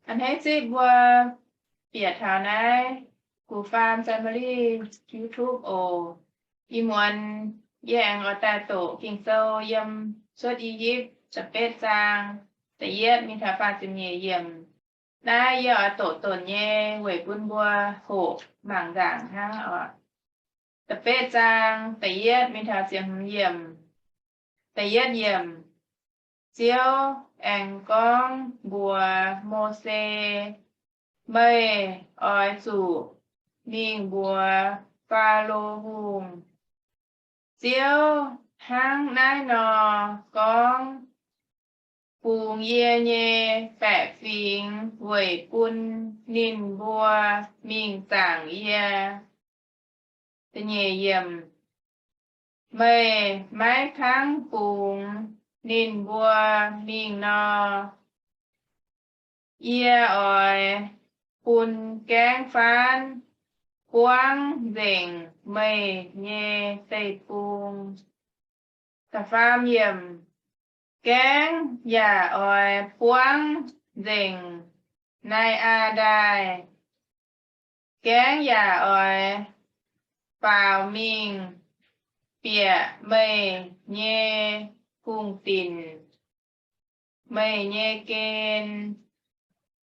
A'hneiv zipv mbuo bieqc taux naaiv Gux Faam Family YouTube oc. Ih muonz yie aengx oix daaih doqc Ging-Sou yiem Cuotv I^yipv da'betv zaang da'yietv mingh taux faah ziepc nyeic yiemc. Naaiv yie oix doqc donc nyei weic bun mbuo hoqc mangc nzaangc hnangv oc. Da'betv zaang da'yietv mingh taux ziepc hmz yiemc. Da'yietv yiemc, Ziouv aengx gorngv mbuox Mose, Meih oix zuqc mingh mbuox Faalo Hungh, Ziouv hnangv naaiv nor gorngv, Bungx yie nyei baeqc fingx weic bun ninh mbuo mingh zaangc yie. Meih maiv kangv bungx ninh mbuo mingh nor, yie oix bun gaengv faanv buangv nzengc meih nyei deic-bung. Gaengv yaac oix buangv nzengc Nai^aa Ndaaih. Gaengv yaac oix faaux mingh bieqc meih nyei hungh dinc, meih nyei gen,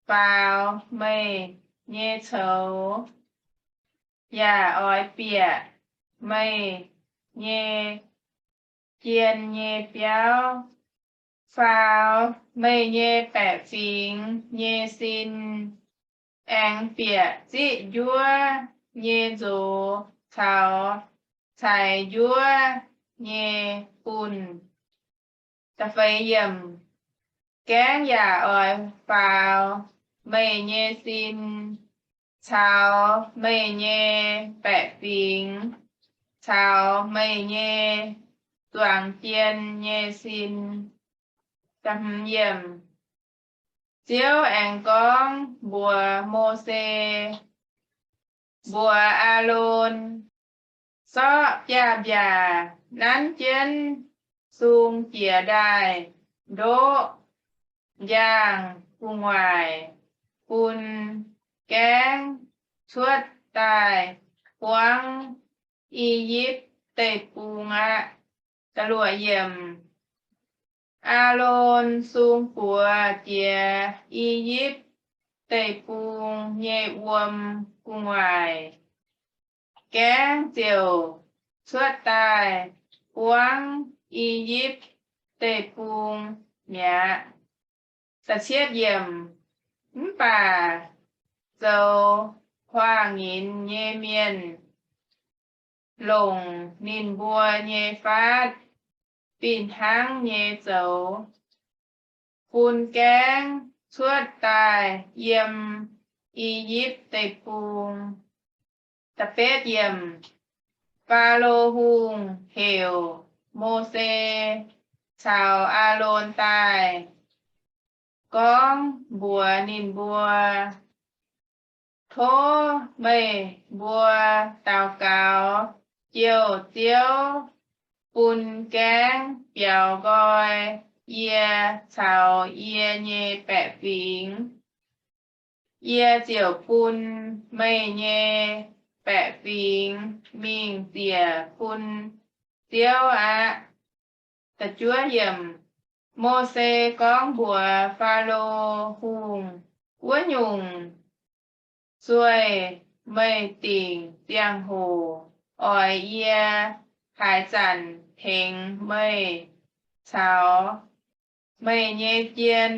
faaux meih nyei coux, yaac oix bieqc meih nyei jien nyei biauv, faaux meih nyei baeqc fingx nyei sin, aengx bieqc ziqv njuov nyei nzox caux caix njuov nyei bunh. Gaengv yaac oix faaux meih nyei sin caux meih nyei baeqc fingx caux meih nyei zuangx jien nyei sin. Ziouv aengx gorngv mbuox Mose, Mbuox Aalon, Sortv biaav-mbiaac nanv jienv sung jiex ndaaih ndoqv njang gu'nguaaic bun gaengv cuotv daaih buangv I^yipv Deic-Bung aqv. Aalon sung buoz jiex I^yipv Deic-Bung nyei wuom gu'nguaaic, gaengv ziouc cuotv daaih buangv I^yipv Deic-Bung mi'aqv. Mv baac zoux huaang-nyinz nyei mienh longc ninh mbuo nyei faatv fih hnangv nyei zoux, bun gaengv cuotv daaih yiem I^yipv Deic-Bung. Faalo Hungh heuc Mose caux Aalon daaih, gorngv mbuox ninh mbuo, Tov meih mbuo daux gaux jouh Ziouv bun gaengv biaux nqoi yie caux yie nyei baeqc fingx. Yie ziouc bun meih nyei baeqc fingx mingh ziec bun Ziouv aqv. Mose gorngv mbuox Faalo Hungh wuov nyungc, Sueih meih dingc ziangh hoc oix yie haaix zanc tengx meih caux meih nyei jien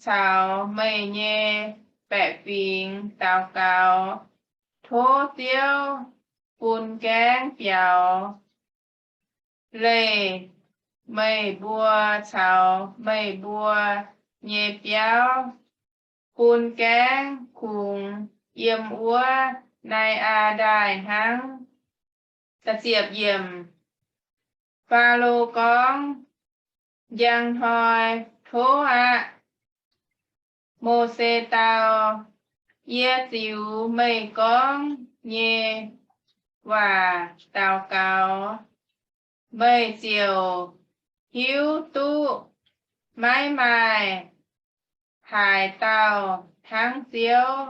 caux meih nyei baeqc fingx daux gaux, tov Ziouv bun gaengv biaux leih meih mbuo caux meih mbuo nyei biauv, bun gaengv kungx yiem wuov Nai^aa Ndaaih hnangv. Faalo gorngv, Njang hnoi tov aqv. Mose dau, Yie ziux meih gorngv nyei waac daux gaux, meih ziouc hiuv duqv maiv maaih haaix dauh hnangv Ziouv,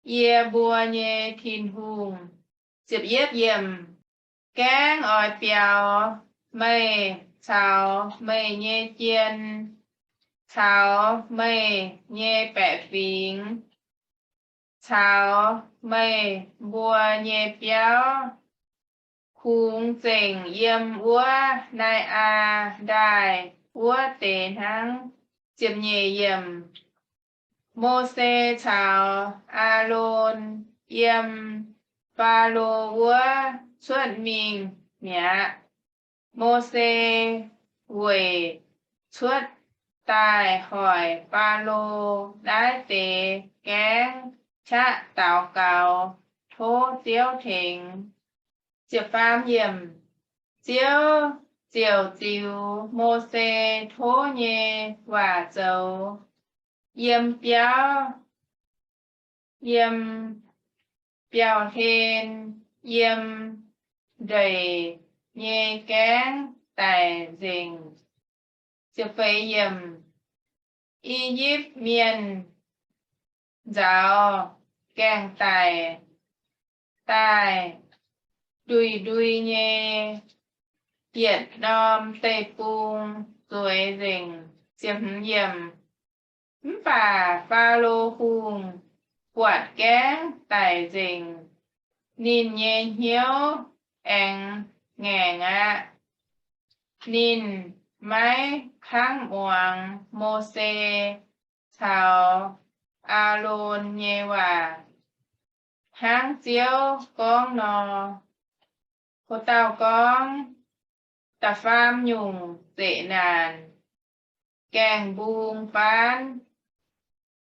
yie mbuo nyei Tin-Hungh. Gaengh oix biaux meih caux meih nyei jien, caux meih nyei baeqc fingx, caux meih mbuo nyei biauv, kungx zengc yiem wuov Nai^aa Ndaaih wuov deix hnangv. Mose caux Aalon yiem Faalo wuov cuotv mingh mi'aqv. Mose weic cuotv daaih hoic Faalo naaiv deix gaengv qaqv daux gaux tov Ziouv tengx. Ziouv ziux Mose tov nyei waac zoux yiem biauv, yiem biauv-hlen, yiem ndeic nyei gaengv daic nzengc. I^yipv Mienh nzaaux gaengh daic daaih ndui-ndui nyei, yietc norm deic-bung zueiz nzengc. Mv baac Faalo Hungh buatc gaengv daic nzengc, ninh nyei hnyouv aengx ngaengc aqv. Ninh maiv kangv muangx Mose caux Aalon nyei waac, hnangv Ziouv gorngv nor. Ho dauh gorngv, da'faam nyungc zeqc naanc, gaengh mbung faanv.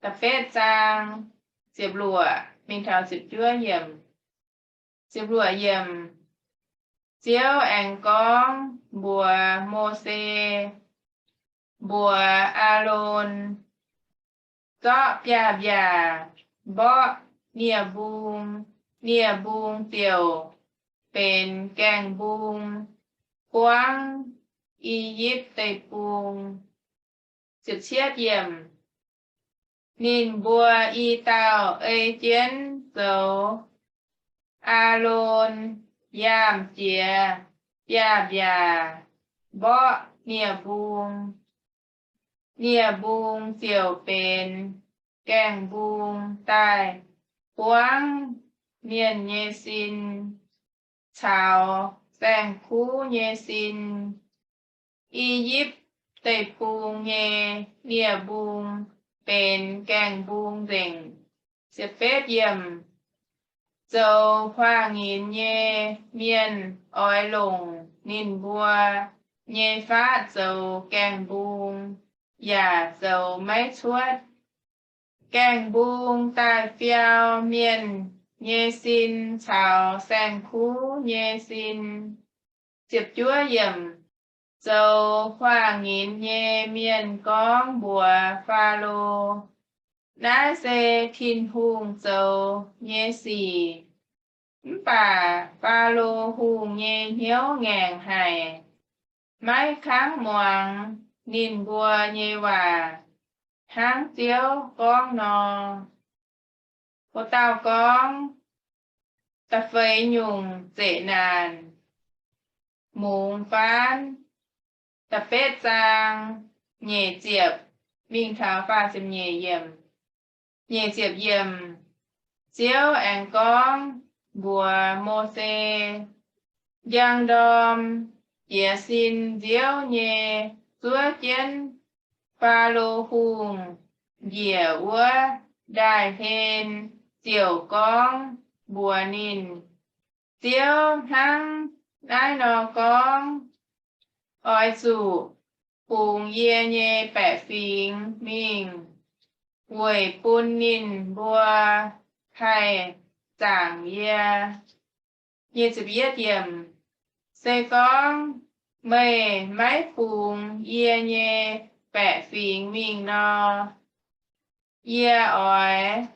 Da'betv zaang, ziepc luoqc mingh taux ziepc juov yiemc. Ziepc luoqc yiemc, Ziouv aengx gorngv mbuox Mose mbuox Aalon, zorqv biaav-mbiaac mborqv nie-mbung. Nie-mbung ziouc benx gaengh mbung buangv I^yipv Deic-Bung. Ninh mbuo i dauh ei jienv zoux. Aalon yaam jiex biaav-mbiaac mborqv nie-mbung. Nie-mbung ziouc benx gaengh mbung daaih buangv mienh nyei sin caux saeng-kuv nyei sin. I^yipv Deic-Bung nyei nie-mbung benx gaengh mbung nzengc. Zoux huaang-nyinz nyei mienh oix longc ninh mbuo nyei faqv zoux gaengh mbung, yaac zoux maiv cuotv. Gaengh mbung daaih fiau mienh nyei sin caux saeng-kuv nyei sin. Zoux huaang-nyinz nyei mienh gorngv mbuox Faalo, Naaiv se Tin-Hungh zoux nyei sic. Mv baac Faalo Hungh nyei hnyouv ngaengc haic, maiv kangv muangx ninh mbuo nyei waac, hnangv Ziouv gorngv nor. Wuov dauh gorngv, da'feix nyungc zeqc naanc, mungz faanv. Da'betv zaang, nyeic ziepc mingh taux faah ziepc nyeic yiemc. Nyeic ziepc yiemc, Ziouv aengx gorngv mbuox Mose, Njang ndorm jiez sin nziouv nyei zuov jienv Faalo Hungh njiec wuov ndaaih hlen ziouc gorngv mbuox ninh, Ziouv hnangv naaiv nor gorngv, Oix zuqc bungx yie nyei baeqc fingx mingh, weic bun ninh mbuo haih zaangc yie. Se gorngv meih maiv bungx yie nyei baeqc fingx mingh nor, yie oix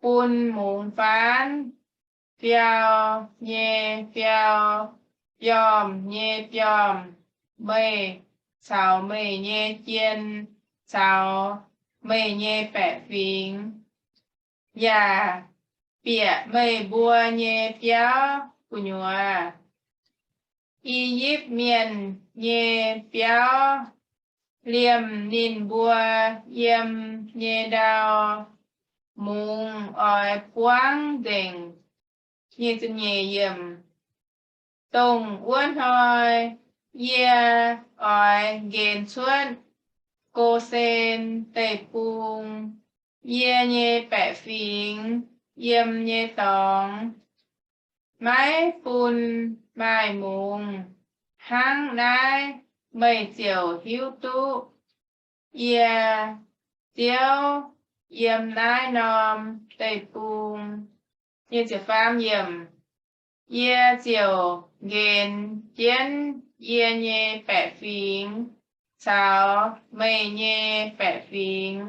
bun mungz faanv, fiau nyei fiau, biormh nyei biormh, meih caux meih nyei jien caux meih nyei baeqc fingx, yaac bieqc meih mbuo nyei biauv gu'nyuoz. I^yipv Mienh nyei biauv liemh ninh mbuo yiem nyei ndau, mungz oix buangv nzengc. Dongh wuov hnoi yie oix nqenx cuotv Go^sen Deic-Bung. Yie nyei baeqc fingx yiem nyei dorngx maiv bun maaih mungz. Hnangv naaiv meih ziouc hiuv duqv yie, Ziouv, yiem naaiv norm deic-bung. Yie ziouc nqenx jienv yie nyei baeqc fingx caux meih nyei baeqc fingx.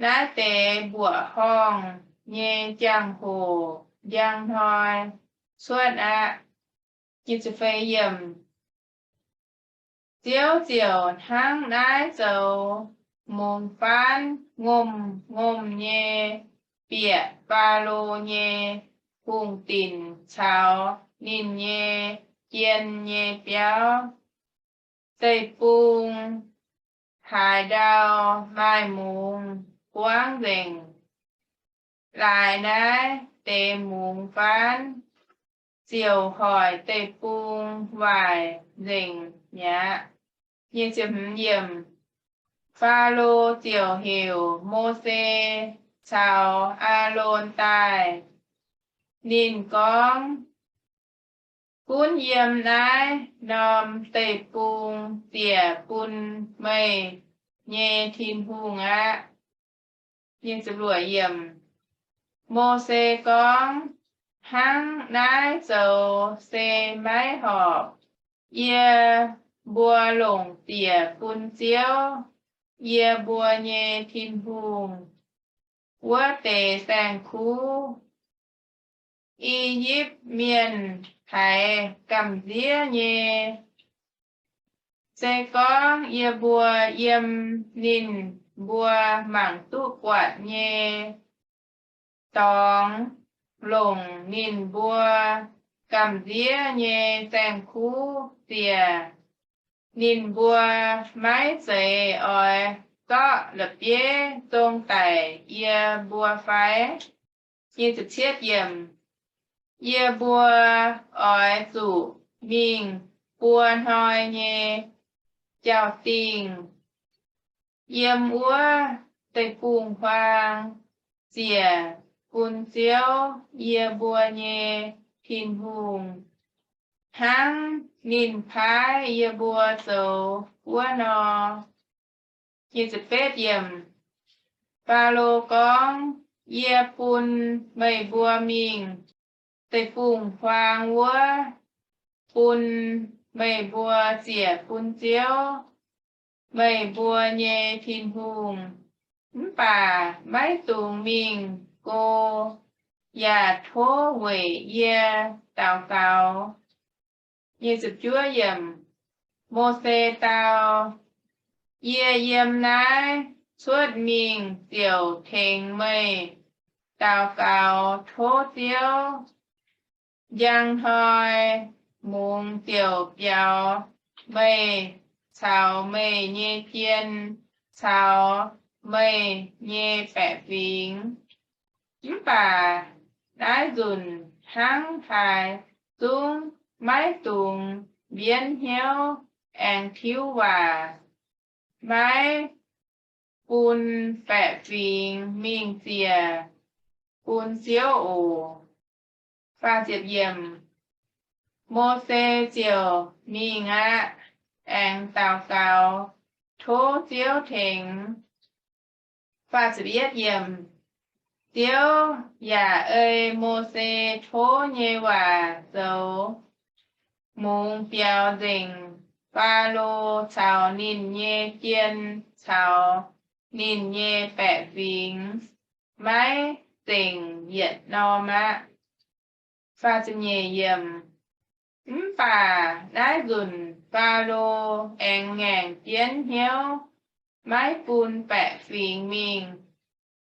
Naaiv deix mbuoqc horngh nyei jangx-hoc njang hnoi cuotv aqv. Ziouv ziouc hnangv naaiv zoux mungz faanv ngomh-ngomh nyei bieqc Faalo nyei hungh dinc caux ninh nyei jien nyei biauv. Deic-bung haaix ndau maaih mungz buangv nzengc, laaix naaiv deix mungz faanv ziouc hoic deic-bung waaic nzengc mi'aqv. Faalo ziouc heuc Mose caux Aalon daaih. Ninh gorngv, Gunv yiem naaiv norm deic-bung ziec bun meih nyei Tin-Hungh aqv. Mose gorngv, Hnangv naaiv zoux se maiv horpc. Yie mbuo longc ziec bun Ziouv, yie mbuo nyei Tin-Hungh, wuov deix saeng-kuv. I^yipv Mienh haiz gamh nziev nyei. Se gorngv yie mbuo yiem ninh mbuo mangc duqv buatc nyei dorngx longc ninh mbuo gamh nziev nyei saeng-kuv ziec, ninh mbuo maiv zeiz oix zorqv la'bieiv zong daic yie mbuo fai? Yie mbuo oix zuqc mingh buo hnoi nyei jauv-dingh yiem wuov deic-bung-huaang ziec bun Ziouv, yie mbuo nyei Tin-Hungh, hnangv ninh paaiv yie mbuo zoux wuov nor. Faalo gorngv, Yie bun meih mbuo mingh deic-bung-huaang wuov, bun meih mbuo ziec bun Ziouv, meih mbuo nyei Tin-Hungh. Mv baac maiv dungx mingh go, yaac tov weic yie daux gaux. Mose dau, Yie yiem naaiv cuotv mingh ziouc tengx meih daux gaux tov Ziouv. Njang hnoi mungz ziouc biaux meih caux meih nyei jien caux meih nyei baeqc fingx. Mv baac naaiv nzunc hnangv haaix zungv maiv dungx mbienv hnyouv aengx tiuv waac, maiv bun baeqc fingx mingh ziec bun Ziouv oc. Mose ziouc mingh aqv, aengx daux gaux tov Ziouv tengx. Ziouv yaac ei Mose tov nyei waac zoux. Mungz biaux nzengc, Faalo caux ninh nyei jien caux ninh nyei baeqc fingx maiv zengc yietc norm aqv. Mv baac naaiv nzunc Faalo aengx ngaengc jienv hnyouv. maiv bun baeqc fingx mingh.